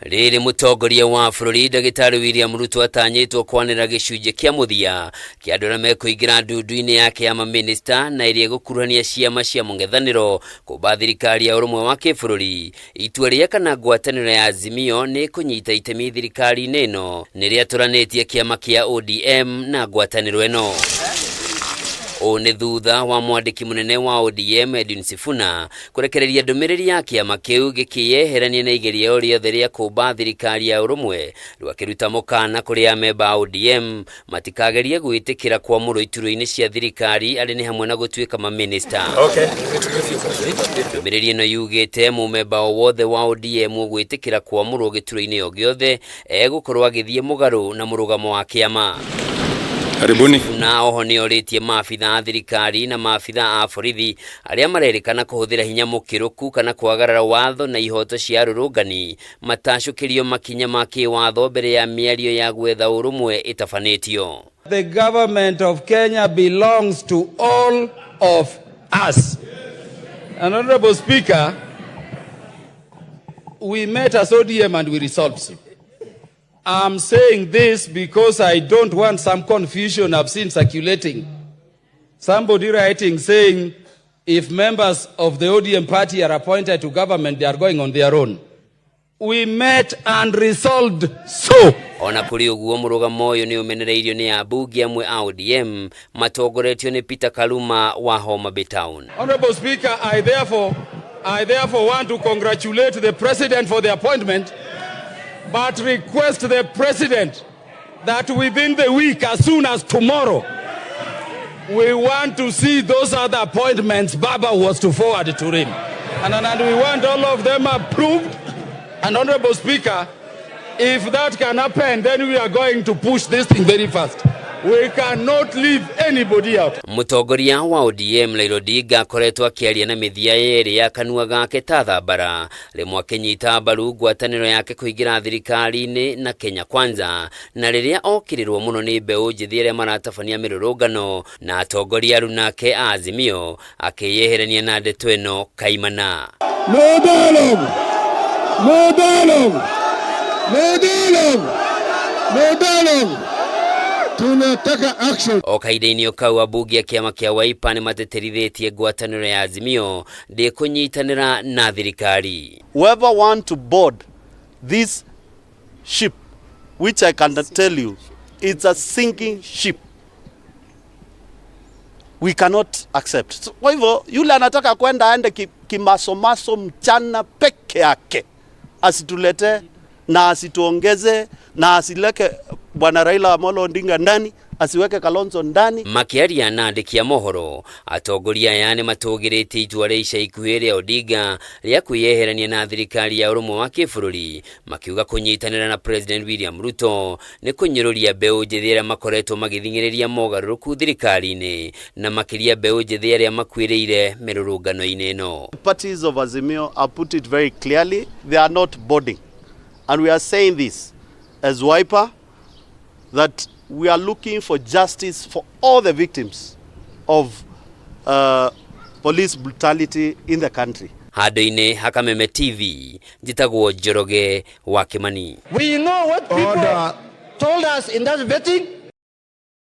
Rĩrĩ mũtongoria wa bũrũri Ndagĩtarĩ William Ruto atanyĩtwo kwanĩrĩra gĩcunjĩ kĩa mũthia kĩa andũ arĩa mekũingĩra ndundu-inĩ yake ya mamĩnĩsta na ĩrĩa ĩgũkuruhania ciama cia mũng'ethanĩro kũmba thirikari ya ũrũmwe wa kĩbũrũri. Itua rĩa kana ngwatanĩro ya Azimio nĩ ĩkũnyita itemi thirikari-inĩ ĩno nĩ rĩatũranĩtie kĩama kĩa ODM na ngwatanĩro ĩno. Ũũ nĩ thutha wa mwandĩki mũnene wa ODM Edwin Sifuna kũrekereria ndũmĩrĩri ya kĩama kĩu gĩkĩyeherania na igeria o rĩothe rĩa kũmba thirikari ya ũrũmwe, rĩu akĩruta mũkana kũrĩ amemba a ODM matikagerie gwĩtĩkĩra kwamũrwo iturwa-inĩ cia thirikari arĩ nĩ hamwe na gũtuĩka mamĩnĩsta. Ndũmĩrĩri ĩno yugĩte mũmemba o wothe wa ODM ũgwĩtĩkĩra kwamũrwo gĩturwa-inĩ o gĩothe egũkorwo agĩthiĩ mũgarũ na mũrũgamo wa kĩama. Karibuni. Na oho nĩ orĩtie maabitha a thirikari na maabitha a borithi arĩa marerĩkana kũhũthĩra hinya mũkĩrũku kana kwagarara watho na ihoto cia arũrũngani matacũkĩrio makinya ma kĩwatho mbere ya mĩario ya gwetha ũrũmwe ĩtabanĩtio. The government of Kenya belongs to all of us. And Honorable Speaker, we met as ODM and we resolved so. I'm saying this because I don't want some confusion I've seen circulating. Somebody writing saying if members of the ODM party are appointed to government, they are going on their own. We met and resolved so. Ona kũrĩ ũguo mũrũgamo ũyũ nĩ ũmenereirio nĩ ambunge amwe a ODM matongoretio nĩ Peter Kaluma wa Homa Bay Town. Honorable Speaker, I therefore want to congratulate the President for the appointment, but request the President that within the week, as soon as tomorrow, we want to see those other appointments Baba was to forward to him. And we want all of them approved. And Honorable Speaker, if that can happen, then we are going to push this thing very fast. We cannot leave anybody out. Mũtongoria wa ODM Raila Odinga akoretwo akĩaria na mĩthia yerĩ ya kanua gake ta thambara, rĩmwe akĩnyita mbaru ngwatanĩro yake kũingĩra thirikari-inĩ na Kenya Kwanza, na rĩrĩa okĩrĩrwo mũno nĩ mbeũ njĩthĩ arĩa maratabania mĩrũrũngano na atongoria arunake a Azimio akĩyeherania na ndeto ĩno kaimana. No dialogue. No dialogue. No dialogue. No dialogue. Tunataka action. O kahinda-inĩ o kau ambunge a kĩama kĩa Wiper nĩ matĩtĩrithĩtie ngwatanĩro ya Azimio ndĩkũnyitanĩra na thirikari. Whoever want to board this ship, which I can tell you, it's a sinking ship. We cannot accept. So, kwa hivyo yule anataka kwenda aende kimasomaso mchana peke yake, asitulete na asituongeze na asileke Bwana Raila Amolo Odinga ndani, asiweke Kalonzo ndani. Makĩaria na andĩki a mohoro, atongoria aya nĩ matũgĩrĩtie itua rĩa ica ikuhĩ rĩa Odinga rĩa kwĩyeherania na thirikari ya ũrũmwe wa kĩbũrũri, makiuga kũnyitanĩra na President William Ruto nĩ kũnyũrũria mbeũ njĩthĩ arĩa makoretwo magĩthing'ĩrĩria mogarũrũku thirikari-inĩ na makĩria mbeũ njĩthĩ arĩa makuĩrĩire mĩrũrũngano-inĩ ĩno. Parties of Azimio have put it very clearly, they are not boarding. And we are saying this as Wiper, that we are looking for justice for all the victims of police brutality in the country. Handũ-inĩ ha Kameme TV, njĩtagwo Njoroge wa Kimani. We know what people Order. Told us in that vetting.